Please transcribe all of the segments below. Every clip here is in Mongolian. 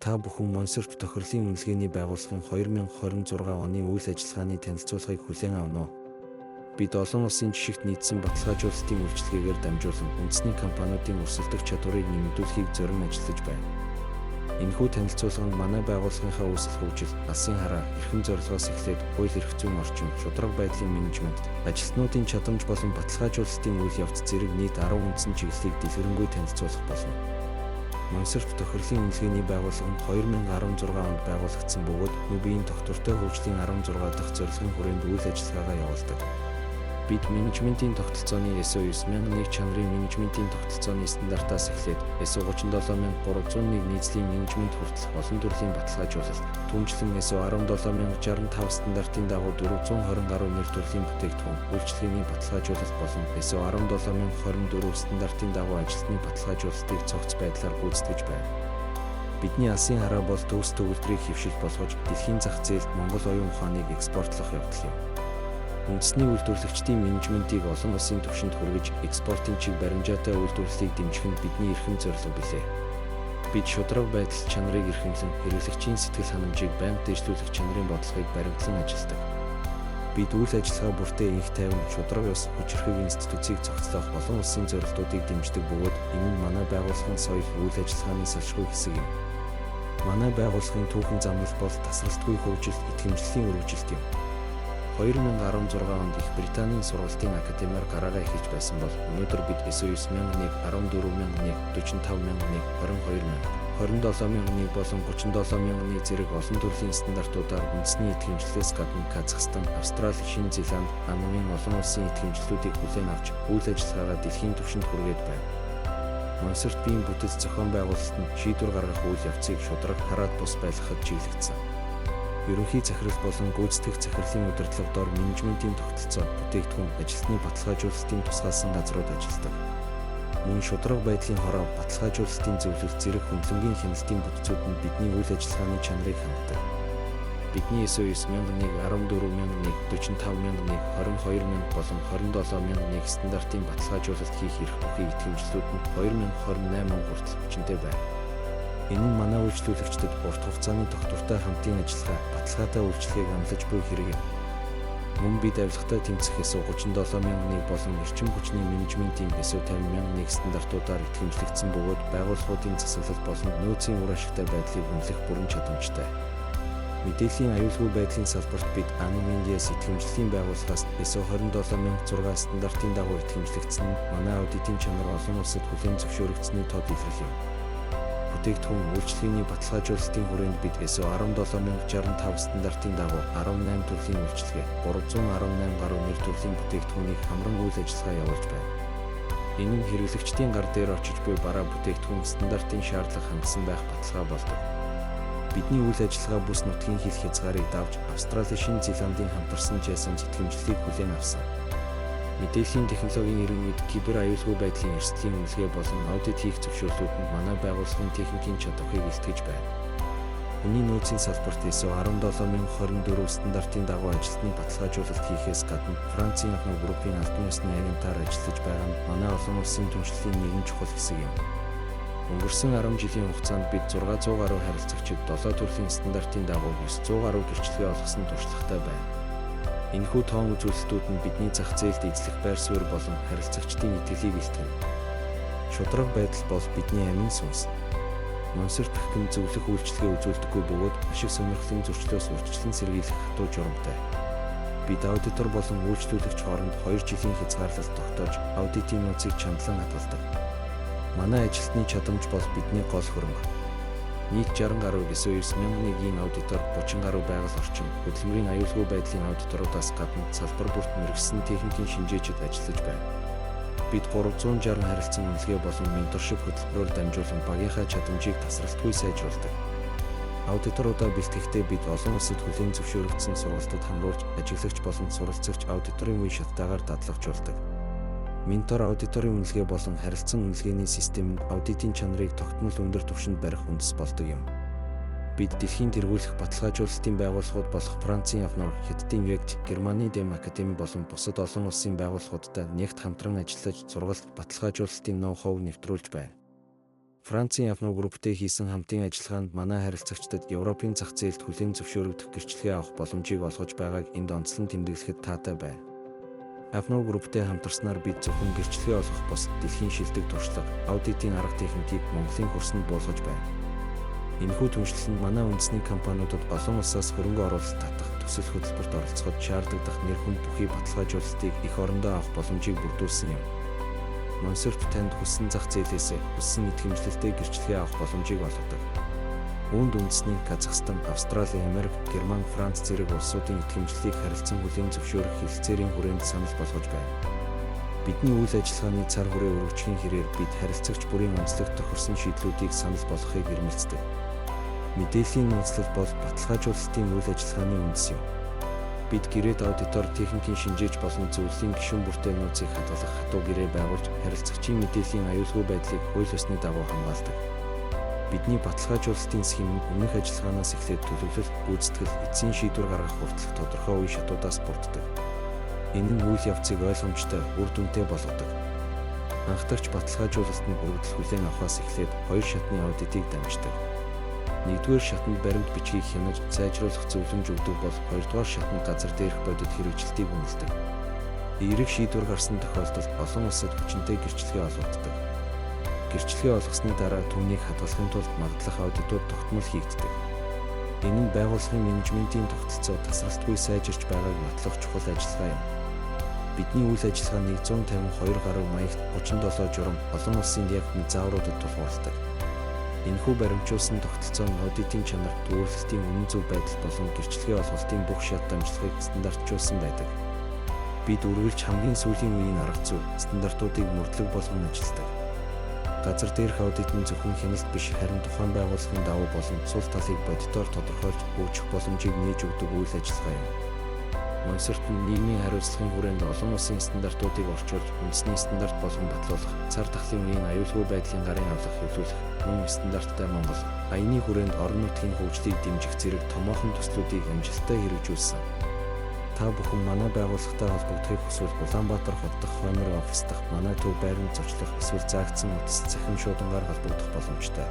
Та бүхэн Монсерт тохирлын үнэлгээний байгууллагын 2026 оны үйл ажиллагааны танилцуулгыг хүлээн авна уу? Бид олон улсын жишгт нийцсэн баталгаажуулалтын үйлчилгээгээр дамжуулан үндэсний компаниудын өрсөлдөх чадварыг нэмэгдүүлэхийг зорин ажиллаж байна. Энэхүү танилцуулга нь манай байгууллагынхаа үүсэл хөгжил, алсын хараа, эрхэм зорилгоос эхлээд хууль эрх зүйн орчин, шударга байдлын менежмент, ажилтнуудын чадамж болон баталгаажуулалтын үйл явц зэрэг нийт 10 үндсэн чиглэлийг дэлгэрэнгүй танилцуулах болно. Монсерт тохирлын үнэлгээний байгууллага нь 2016 онд байгуулагдсан бөгөөд НҮБ-ийн тогтвортой хөгжлийн 16 дахь зорилгын хүрээнд үйл ажиллагаагаа явуулдаг. Бид менежментийн тогтолцооны ISO 9001 чанарын менежментийн тогтолцооны стандартаас эхлээд ISO 37301 нийцлийн менежмент хүртэл олон төрлийн баталгаажуулалт, түүнчлэн ISO 17065 стандартын дагуу 420 гаруй нэр төрлийн бүтээгдэхүүн, үйлчилгээний баталгаажуулалт болон ISO 17024 стандартын дагуу ажилтны баталгаажуулалтыг цогц байдлаар гүйцэтгэж байна. Бидний алсын хараа бол төгс төгөлдрийг хэвшил болгож, дэлхийн зах зээлд Монгол оюун ухааныг экспортлох явдал юм. Үндэсний үйлдвэрлэгчдийн менежментийг олон улсын түвшинд хүргэж, экспортын чиг баримжаатай үйлдвэрлэлийг дэмжих нь бидний эрхэм зорилго билээ. Бид шударга байдал чанарыг эрхэмлэн, хэрэглэгчийн сэтгэл ханамжийг байнга дэвшлүүлэх чанарын бодлогыг баримтлан ажилладаг. Бид үйл ажиллагаа бүртээ энх тайван, шударга ёс, хүчирхэг институцийг цогцлоох олон улсын зорилтуудыг дэмждэг бөгөөд энэ нь манай байгууллагын соёл, үйл ажиллагааны салшгүй хэсэг юм. Манай байгууллагын түүхэн замнал бол тасралтгүй хөгжил, итгэмжлэлийн өргөжилт юм. 2016 онд Их Британийн сургалтын академиар гараараа эхэлж байсан бол өнөөдөр бид ISO 9001, 14001, 45001, 22000, 27001 болон 37001 зэрэг олон төрлийн стандартуудаар үндэсний итгэмжлэлээс гадна Казахстан, Австрали, Шинэ Зеланд, АНМ-ын олон улсын итгэмжлэлүүдийг хүлээн авч үйл ажиллагаагаа дэлхийн түвшинд хүргээд байна. Монсерт биеийн бүтэц зохион байгуулалт нь шийдвэр гаргах үйл явцыг шударга хараад бус байлгахад чиглэгдсэн. Ерөнхий захирал болон гүйцэтгэх захирлын удирдлага дор менежментийн тогтолцоо, бүтээгдэхүүн, ажилтны баталгаажуулалтын тусгаалсан газрууд ажилладаг. Мөн шударга байдлын хороо, баталгаажуулалтын зөвлөл зэрэг хөндлөнгийн хяналтын бүтцүүд нь бидний үйл ажиллагааны чанарыг хангадаг. Бидний ISO 9001, 14001, 45001, 22000 болон 27001 стандартын баталгаажуулалт хийх эрх бүхий итгэмжлэлүүд нь 2028 он хүртэл хүчинтэй байна. Энэ нь манай үйлчлүүлэгчдэд урт хугацааны тогтвортой хамтын ажиллагаа, баталгаатай үйлчилгээг амлаж буй хэрэг юм. Мөн бид авилгатай тэмцэх ISO 37001 болон эрчим хүчний менежментийн ISO 50001 стандартуудаар итгэмжлэгдсэн бөгөөд байгууллагуудын засаглал болон нөөцийн үр ашигтай байдлыг үнэлэх бүрэн чадамжтай. Мэдээллийн аюулгүй байдлын салбарт бид АНМ Индиас итгэмжлэлийн байгууллагаас ISO 27006 стандартын дагуу итгэмжлэгдсэн нь манай аудитын чанар олон улсад хүлээн зөвшөөрөгдсөний тод илрэл юм. Бүтээгдэхүүн үйлчилгээний баталгаажуулалтын хүрээнд бид ISO 17065 стандартын дагуу 18 төрлийн үйлчилгээ, 318 гаруй нэр төрлийн бүтээгдэхүүнийг хамран үйл ажиллагаа явуулж байна. Энэ нь хэрэглэгчдийн гар дээр очиж буй бараа бүтээгдэхүүн стандартын шаардлага хангасан байх баталгаа болдог. Бидний үйл ажиллагаа бүс нутгийн хил хязгаарыг давж Австрали, Шинэ Зеландын хамтарсан JSON итгэмжлэлийг хүлээн авсан. Мэдээллийн технологийн эрен үед кибер аюулгүй байдлын эрсдлийн үнэлгээ болон аудит хийх зөвшөөрлүүд нь манай байгууллагын техникийн чадварыг илтгэж байна. Хүний нөөцийн салбарт ISO 17024 стандартын дагуу ажилтны баталгаажуулалт хийхээс гадна Францын Агно группийн албан ёсны агентаар ажиллаж байгаа нь манай олон улсын түншлэлийн нэгэн чухал хэсэг юм. Өнгөрсөн 10 жилийн хугацаанд бид 600 гаруй харилцагчид 7 төрлийн стандартын дагуу 900 гаруй гэрчлэгээ олгосон туршлагатай байна. Энэхүү тоон үзүүлэлтүүд нь бидний зах зээлд эзлэх байр суурь болон харилцагчдын итгэлийг илтгэнэ. Шударга байдал бол бидний амин сүнс. Монсерт гэх зөвлөх үйлчилгээ үзүүлдэггүй бөгөөд ашиг сонирхлын зөрчлөөс урьдчилан сэргийлэх хатуу журамтай. Бид аудитор болон үйлчлүүлэгч хооронд 2 жилийн хязгаарлалт тогтоож, аудитын нөөцийг чандлан хадгалдаг. Манай ажилтны чадамж бол бидний гол хөрөнгө. Нийт 60 гаруй ISO 9001-ийн аудитор, 30 гаруй байгаль орчин, хөдөлмөрийн аюулгүй байдлын аудиторуудаас гадна салбар бүрт мэргэшсэн техникийн шинжээчид ажиллаж байна. Бид 360 харилцан үнэлгээ болон mentorship хөтөлбөрөөр дамжуулан багийнхаа чадамжийг тасралтгүй сайжруулдаг. Аудиторуудаа бэлтгэхдээ бид олон улсад хүлээн зөвшөөрөгдсөн сургалтад хамруулж, ажиглагч болон суралцагч аудиторын үе шаттайгаар дадлагжуулдаг. Ментор аудиторын үнэлгээ болон харилцан үнэлгээний систем нь аудитын чанарыг тогтмол өндөр түвшинд барих үндэс болдог юм. Бид дэлхийн тэргүүлэх баталгаажуулалтын байгууллагууд болох Францын Авнор, Хятадын ВЭГТ, Германы Дэм академи болон бусад олон улсын байгууллагуудтай нэгт хамтран ажиллаж сургалт баталгаажуулалтын ноу-хау нэвтрүүлж байна. Францын Avno Group-тэй хийсэн хамтын ажиллагаанд манай харилцагчдад Европын зах зээлд хүлээн зөвшөөрөгдөх гэрчлэгээ авах боломжийг олгож байгааг энд онцлон тэмдэглэхэд таатай байна. Avno Group-тэй хамтарснаар бид зөвхөн гэрчлэгээ олгох бос дэлхийн шилдэг туршлага, аудитын арга техникийг Монголын хөрсөнд буулгаж байна. Энэхүү түншлэл нь манай үндэсний компаниудад олон улсаас хөрөнгө оруулалт татах, төсөл хөтөлбөрт оролцоход шаардлагадах нэр хүнд бүхий баталгаажуулалтыг эх орондоо авах боломжийг бүрдүүлсэн юм. Монсерт танд хүссэн зах зээлээс хүссэн итгэмжлэлтэй гэрчлэгээ авах боломжийг олгодог. Үүнд үндэсний Казахстан, Австрали, Америк, Герман, Франц зэрэг улсуудын итгэмжлэлийг харилцан хүлээн зөвшөөрөх хэлэлцээрийн хүрээнд санал болгож байна. Бидний үйл ажиллагааны цар хүрээ өргөжхийн хэрээр бид харилцагч бүрийн онцлогт тохирсон шийдлүүдийг санал болгохыг эрмэлздэг. Мэдээллийн нууцлал бол баталгаажуулалтын үйл ажиллагааны үндэс юм. Бид гэрээд аудитор техникийн шинжээч болон зөвлөлийн гишүүн бүртээ нууцыг хадгалах хатуу гэрээ байгуулж харилцагчийн мэдээллийн аюулгүй байдлыг хууль ёсны дагуу хамгаалдаг. Бидний баталгаажуулалтын схем нь өмнөх ажиллагаанаас эхлээд төлөвлөлт, гүйцэтгэл, эцсийн шийдвэр гаргах хүртэлх тодорхой үе шатуудаас бүрддэг. Энэ нь үйл явцыг ойлгомжтой, үр дүнтэй болгодог. Анхдагч баталгаажуулалт нь өргөдөл хүлээн авахаас эхлээд хоёр шатны аудитыг дамждаг. Нэгдүгээр шатанд баримт бичгийг хянаж, сайжруулах зөвлөмж өгдөг бол хоёрдугаар шатанд газар дээрх бодит хэрэгжилтийг үнэлдэг. Эерэг шийдвэр гарсан тохиолдолд олон улсад хүчинтэй гэрчлэгээ олгогддог. Гэрчлэгээ олгосны дараа түүнийг хадгалахын тулд магадлах аудитууд тогтмол хийгддэг. Энэ нь байгууллагын менежментийн тогтолцоо тасралтгүй сайжирч байгааг нотлох чухал ажиллагаа юм. Бидний үйл ажиллагаа 152 гаруй маягт 37 журам олон улсын яг мэд заавруудад тулгуурладаг. Энэхүү баримтжуулсан тогтолцоо нь аудитын чанар, төвөрлөлтийн үнэн зөв байдал болон гэрчлэгээ олголтын бүх шат дамжлагыг стандартжуулсан байдаг. Бид үргэлж хамгийн сүүлийн үеийн арга зүй, стандартуудыг мөрдлөг болгон ажилладаг. Газар дээрх аудит нь зөвхөн хяналт биш харин тухайн байгууллагын давуу болон сул талыг бодитоор тодорхойлж хөгжих боломжийг нээж өгдөг үйл ажиллагаа юм. Монсерт нь нийгмийн хариуцлагын хүрээнд олон улсын стандартуудыг орчуулж, үндэсний стандарт болгон батлуулах, цар тахлын үеийн аюулгүй байдлын гарын авлага хэвлүүлэх, мөн стандарттай Монгол аяны хүрээнд орон нутгийн хөгжлийг дэмжих зэрэг томоохон төслүүдийг амжилттай хэрэгжүүлсэн. Та бүхэн манай байгууллагатай холбогдохыг хүсвэл Улаанбаатар хот дахь хоймор офис дахь манай төв байранд зочлох эсвэл заагдсан утас цахим шуудангаар холбогдох боломжтой.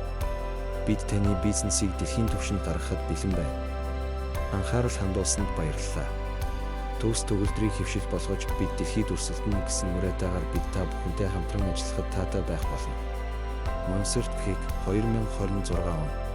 Бид таны бизнесийг дэлхийн түвшинд гаргахад бэлэн байна. Анхаарал хандуулсанд баярлалаа. Төгс төгөлдрийг хэвшил болгож бид дэлхийд өрсөлдөнө гэсэн уриатайгаар бид та бүхэнтэй хамтран ажиллахад таатай байх болно. Монсерт Пхик 2026 он.